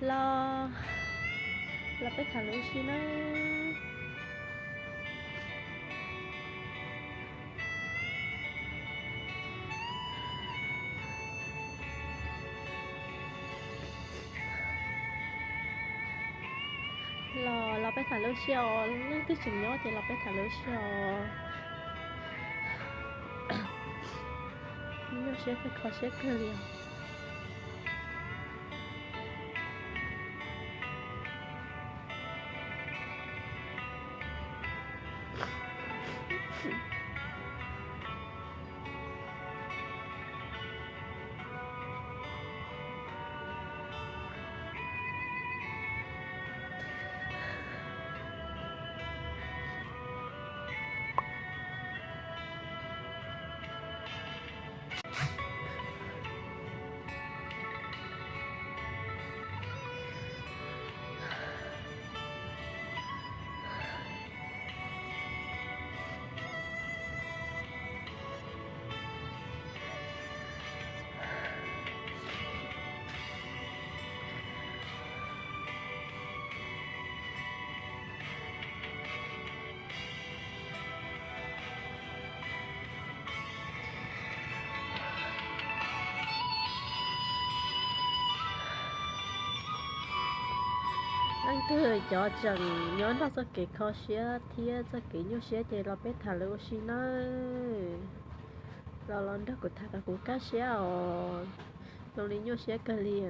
Los, los peb tham lus ua si nawb. Los, los peb tham lus ua si os, leej twg tseem nyob ces los peb tham lus ua si os. Nyuaj siab kawg, kho siab kawg li os. Leej twg cov tseem nyob nrog txoj kev kho siab thiab txoj kev nyuaj siab ces los peb tham lus ua si nawb. Los, los nrog kuv tham kom kuv kaj siab os. Zoo li nyuaj siab kawg li.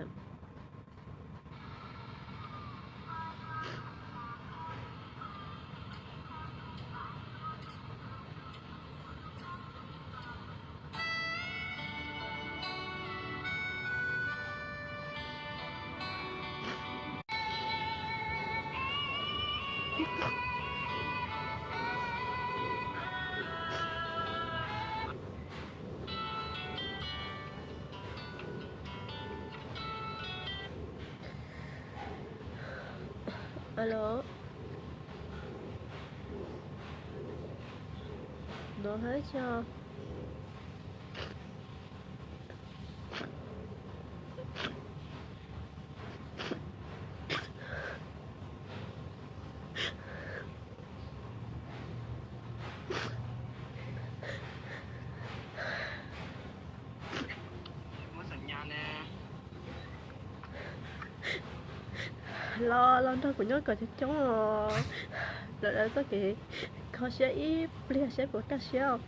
Alo. No hab tso. Los, los nrog kuv nyob kom coob coob os. Lawv, lawv txoj kev kho siab ib pliag saib puas kaj siab.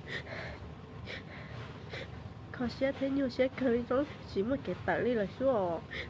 Kho siab thiab nyuaj siab kawg li, tsis muaj kev tawm li lawm xwb os.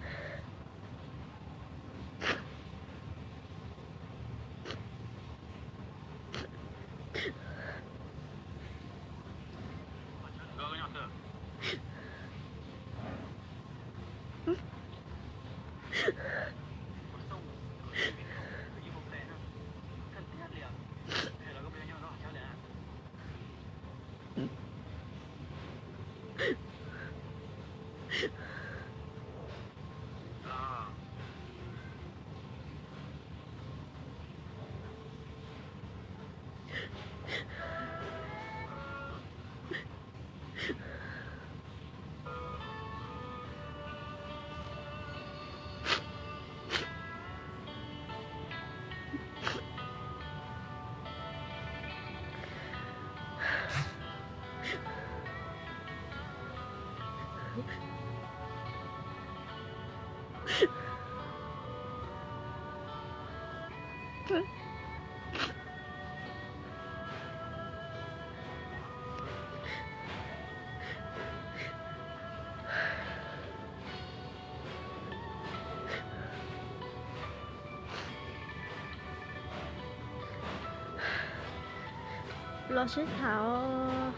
Los sib tham,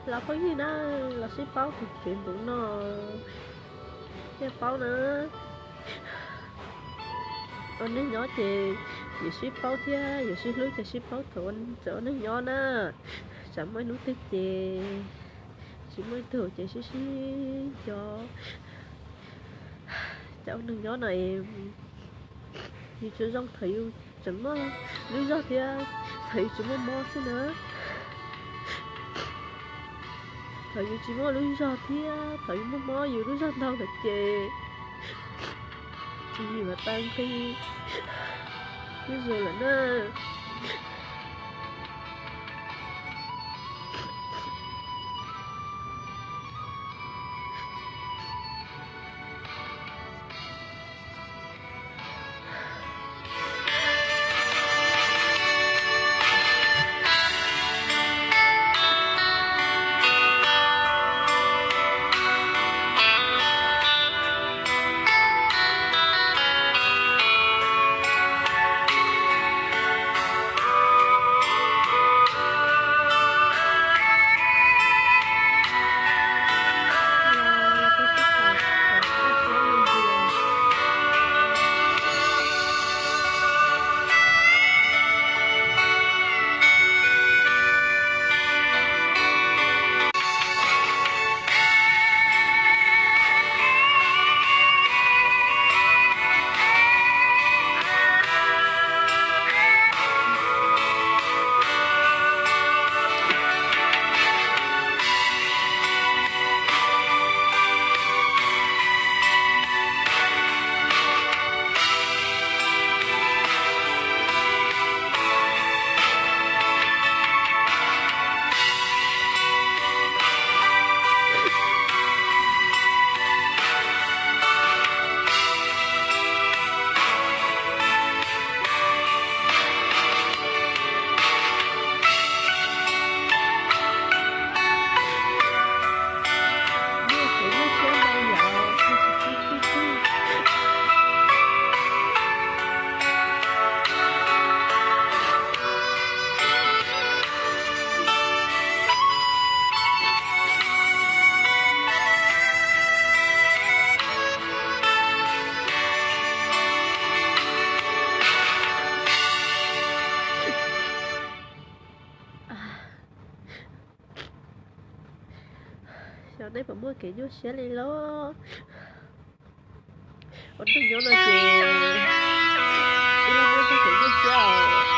los phooj ywg na, los sib paub tus kev ntuv no thiaj paub na. Ua neej nyob ces yuav sib paub thiab yuav sib hlub ces sib paub thaum tseem ua neej nyob na. Tsam muaj ib hnub twg ces tsis muaj ib tug ces sib sib nco. Cov ua neej nyob no es yus tsuas zoo thaum yus tseem muaj lub zog thiab thaum yus tsis muaj mob xwb na. Thaum yus tsis muaj lub zog thiab thaum yus muaj mob yus lub zog ntau lawm ces Tus yim mas tau nqi ib zaug lawm na. Xyov nej puas muaj kev nyuaj siab li lauj. Ua neej nyob no ces ib leeg muaj txoj kev nyuaj siab os.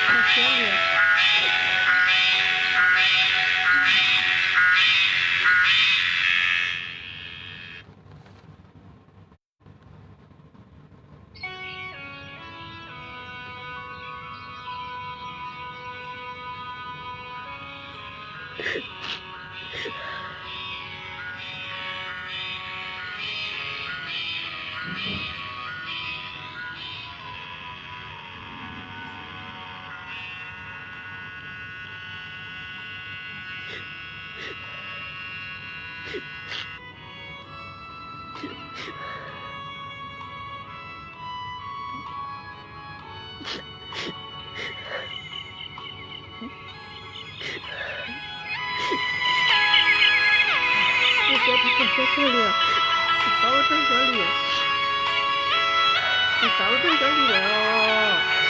Kho siab li. Ua siab, tsis txaus siab kawg li, tsis xav ua neej nyob li, tsis xav ua neej nyob li lawm.